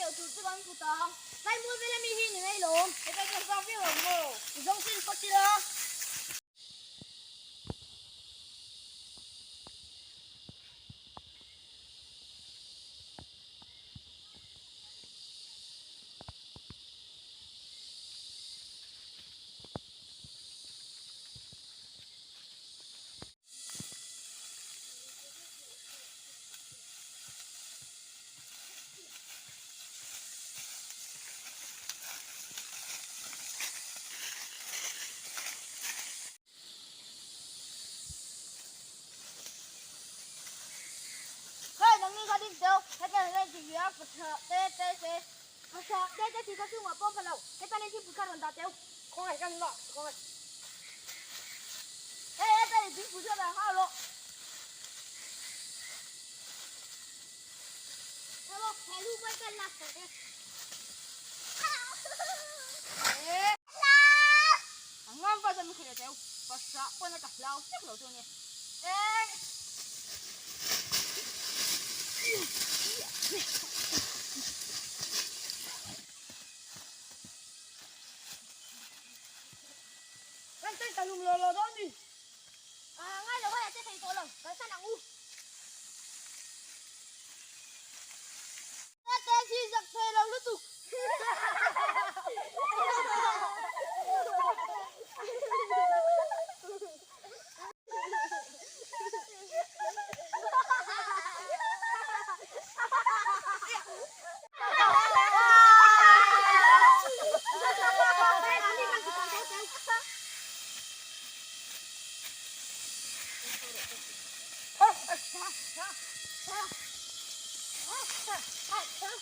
keuh tur chu kan put ang. Tlaimul vel ami hi ni mai lawm. Heta kan vak viau ang maw? I zawng chin phawt ila. Hei nangni kha ding teu, hetiang hian ti hian ka tha te te te, ka tha te te tih kha chungah pawh pha lo, heta ni thingpui kha rawn dah teu. Khawngaih ka ni maw, khawngaih. Hei heta ni thingpui kha dah nghal rawh.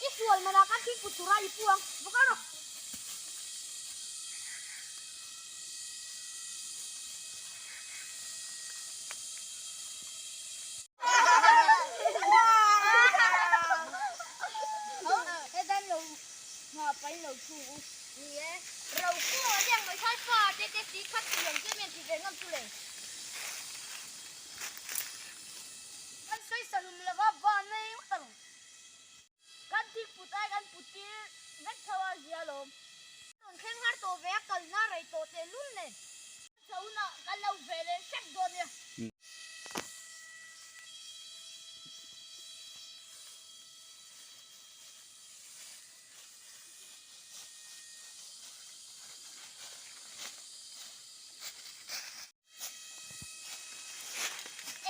I sual manah khan thingput tura i pu ang bawk a rawh. Kan sawi hlum lova van mai ngawt ang. Kan thik put ai kan put tir vek tho a zia lawm. Rawn thleng har tawh ve a kalna rei tawh teh lul nen. Chho hunah kan lo ve leh hrep dawn nia.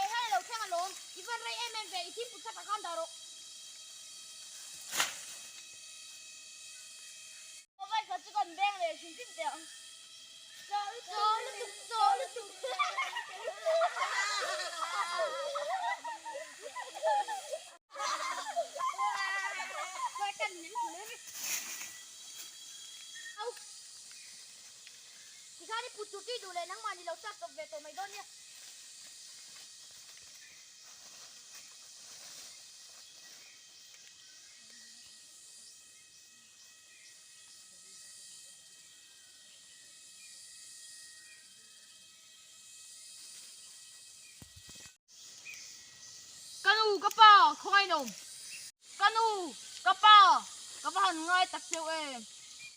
Eng a lo thleng alawm, i van rei em em ve, i thil put kha tak khan dah rawh. Aw vai kha chu kan beng leh hrim hrim teh ang. Chaw lutuk, chaw lutuk, chaw lutuk. Tikhan i put tur tih duh leh nangmah ni lo chak tawp ve tawh mai dawn nia. Ka nu ka pa khawngaih nawm. Ka nu ka pa ka va han ngai tak cheu em.